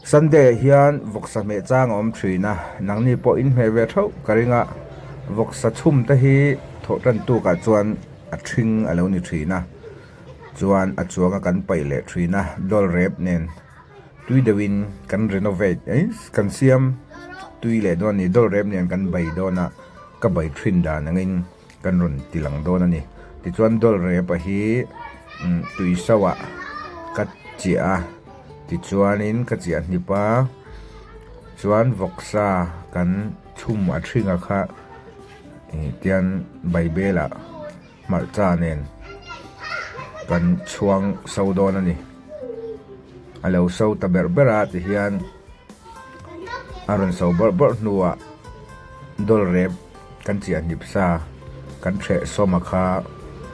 Sunday ah hian vawksa hmeh chang a awm thin a, nangni pawh in hmeh ve theuh ka ring a, vawksa chhum te hi thawh tan tuk ah chuan a thing a lo ni thin a, chuan a chuang a kan paih leh thin a, dawl rep nen tui deuh in kan renovate eiss kan siam tui leh dawn a ni, dawl rep nen kan bei dawn a, ka bei thin dan ang in. Kan rawn ti lang dawn a ni. Tichuan dawl repa hi tui sauh ah ka chiah a, tichuanin ka chiah hnip a, chuan vawksa kan chhum a thing a kha ih tian baibel ah hmarcha nen kan chhuang so dawn a ni. A lo so ta ber ber a tihian a rawn so bawrh bawrh hnuah dawl rep. Kan chiah hnip sa kan hreh sawma kha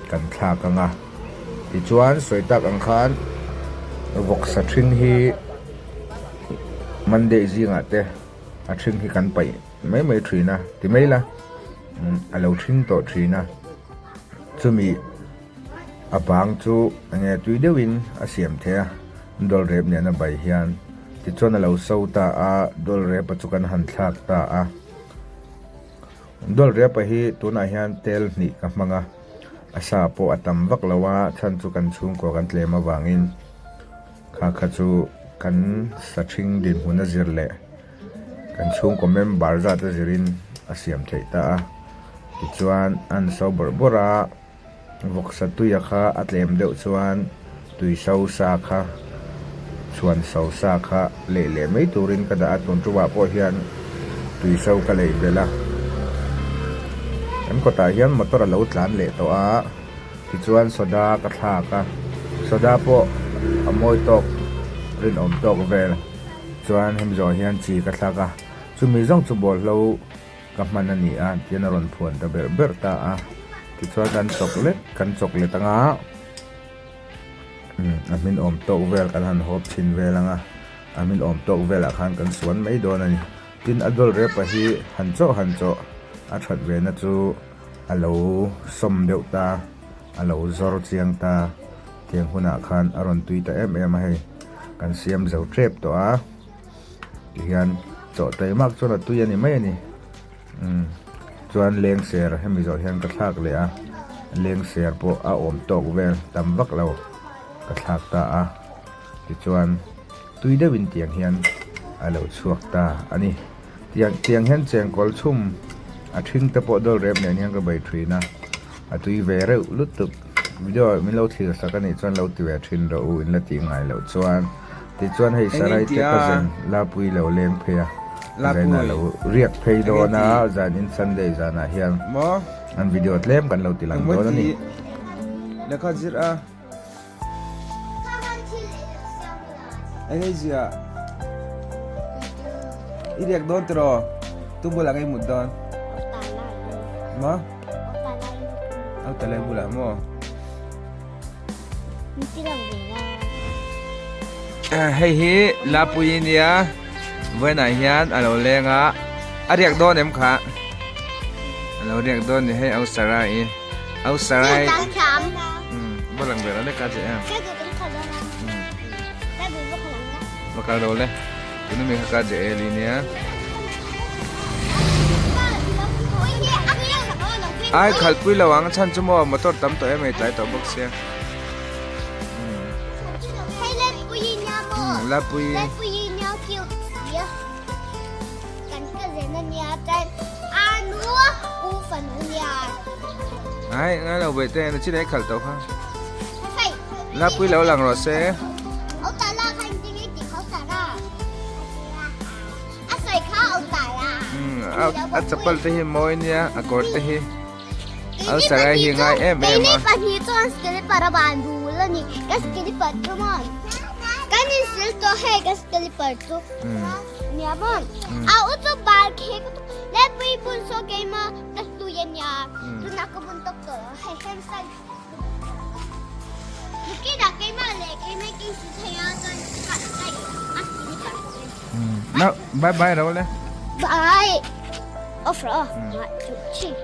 kan thlak ang a, tichuan sawi tak ang khan vawksa ṭhing hi Monday zingah te a ṭhing hi kan paih mai mai ṭhin a ti mai la a lo ṭhing tawh ṭhin a, chumi a bang chu eng nge tui deuhin a siam theih a dawl rep nen a bai hian tichuan a lo so ta a dawl rep a chu kan han thlak ta a. Dawlriapa hi tunah hian tel hnih ka hmang a, a sa pawh a tam vak lo a, chhan chu kan chhungkaw kan tlem avangin kha kha chu kan sa ṭhing dinhmun a zir leh kan chhungkaw member zat a zirin a siam theih ta a, tichuan a han so bawrh bawrh a. Vawksa tuia kha a tlem deuh chuan tui so sa kha chhuan so sa kha leh leh mai turin ka dah a, tun tumah pawh hian tui so ka lei belh a. Kan kawtah hian motor a lo tlan leh tawh a, tichuan soda ka thlak a, soda pawh a mawi tawk rinawm tawk vel chuan hemi zawh hian chi ka thlak a, chumi zawng chu bawlhlo. Ka hman a ni a tihian a rawn phuan ta berh berh ta a tichuan kan chawk lek kan chawk let anga umm a hmin awm tawk vel kan han hawp chhin vel anga a hmin awm tawk velah khan kan suan mai dawn a ni tin a dawl repa hi han chawh han chawh a that ve na chu a lo sawm deuh ta a lo zawr chiang ta tiang hunah khan a rawn tui ta em em a hei kan siam zo tep tawh a. Tihian chaw tei mak chuan a tui a ni mai a ni umm chuan lengser hemi zawh hian ka thlak leh a lengser pawh a awm tawk vel tam vak lo ka thlak ta a tichuan tui deuhin tiang hian a lo chhuak ta a ni tiang tiang hian chengkawl chhum a thing te pawh dawl rep nen hian ka bei thin a a tui ve reuh lutuk video ah min lo thlir sak a nih chuan lo ti ve thin rawh u in la tih ngai loh chuan. Tichuan hei sarai te ka zen Lapui lo leng phei a, zain ah lo riak phei dawn a, zan in Sunday zan ah hian an video tlem kan lo ti lang dawn a ni. Lehkha zir a eng ei zia i riak dawn tiraw tu bulah ngei mut dawn maw au talai bulah maw. Hei hi Lapui nia vawiinah hian a lo leng a a riak dawn em kha a lo riak dawn ni hei au Sarai au Sarai va lang ve lo lek a che em va kal lo le tuna mi kha ka je eli nia ai khalpui lo ang chhan chu maw motor tam tawh em ei tlai tawh bawk sia. Lapui. Ai ngai lo ve te na chi nei khal tawh kha. Lapui lo lang rawh se. A chapal te hi mawi nia a kawr te hi. Al sarai hi ngai em em a. Keini pahnih chuan slipper a ban dul a ni. Ka slipper chu maw? Kan insil tawh hei ka slipper chu. Nia maw? A u chu bal khek le pui bun saw keima ka hlui a nia. Tunah ka bun tawk tawh lo hei hem sai. Nikinah keimah leh keimah ka insil thei a chuan ka a slipper. Na bye bye ro le. Bye. Off ro. One, two, three.